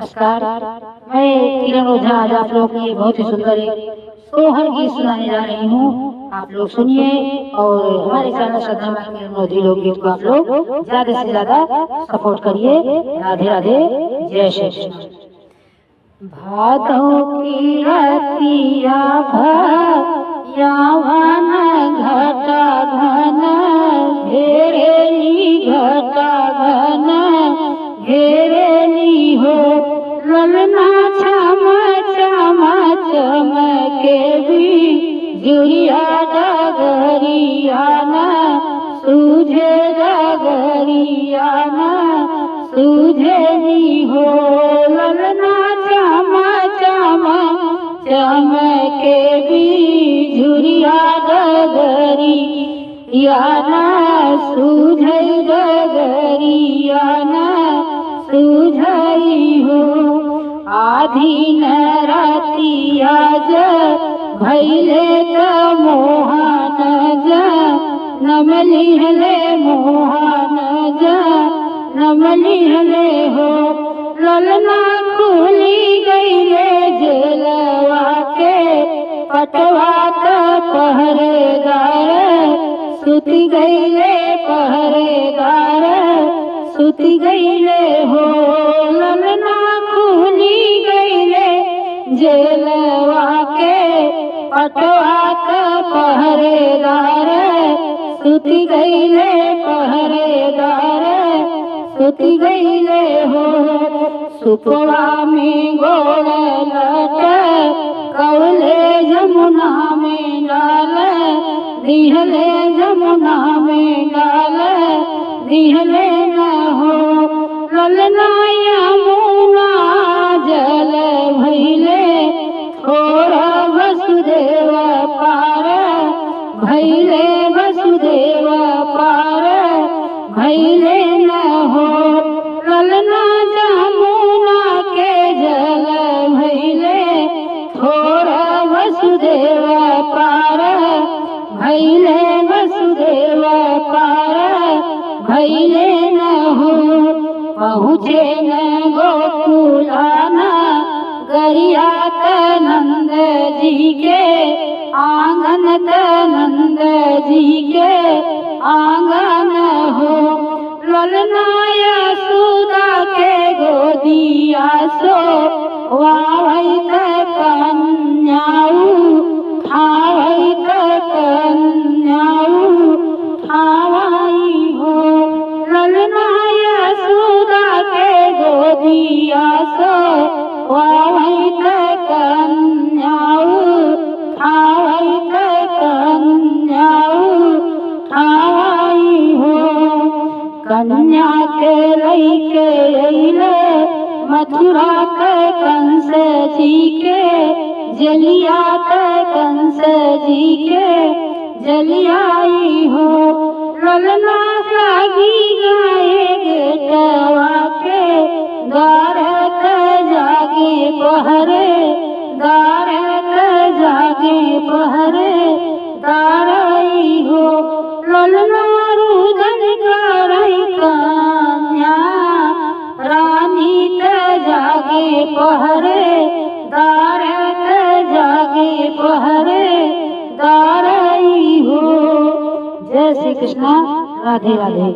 नमस्कार, मैं किरण ओझा आज आप लोगों के लिए बहुत ही सुंदर एक सोहर गीत सुनाने जा रही हूँ। आप लोग सुनिए और हमारे चैनल श्रद्धा किरण ओझी लोकगीत को आप लोग ज्यादा से ज्यादा सपोर्ट करिए। राधे राधे, जय श्री कृष्ण। भादों की रतिया भयावन घटा घन घेरेली, घटा घन घेरेली हो। ललना छम चम चमके भी जुड़िया डगरिया न सूझे, डगरिया न सूझेली हो। ललना चम चम चमके भी झुरिया डगरिया न सूझे, डगरिया न सूझई हो। आधीन रतिया ज भैले त मोहन ज नमलिहले, मोहन ज नमलिहले हो। ललना खुली गईले जेलवा के पटवा त पहरेदार सुति गईले, पहरेदार सुति गईले हो। ललना खुली गईले जेलवा के पटवा त पहरेदार सुति गईले, पहरेदार सुति गईले हो। सुपवा में गोड़ लट कौले जमुना में डाल दिहले, जमुना में डाल दिहले न हो। ललना यमुना जल भैले थोड़ा वसुदेव पार भैले, वसुदेव पार भैले न हो। ललना जमुना के जल भैले थोड़ा वसुदेव पार भैले, वसुदेव पार भैले न हो। पहुँचे न गोकुलाना गरिया त नंद जी के आंगन, त नंद जी के आंगन हो। ललना यशोदा के गोदिया सो वावई त कन्याऊ खावई त कन्याऊ खावाई हो। ललना यशोदा के गोदिया सो वावई त कन्याऊ खावई त कन्याऊ खावाई हो। कन्या के लैके अइले मथुरा के कंस जी के जलिया के कंस जी के जलियाई हो। ललना लागी गाए गेटवा के द्वार त जागे पहरे, द्वार त जागे पहरे दारई हो। ललना रुदन करई कन्या रानी त जागे पहरे, द्वार त जागे पहरे दारई हो। जय श्री कृष्णा, राधे राधे।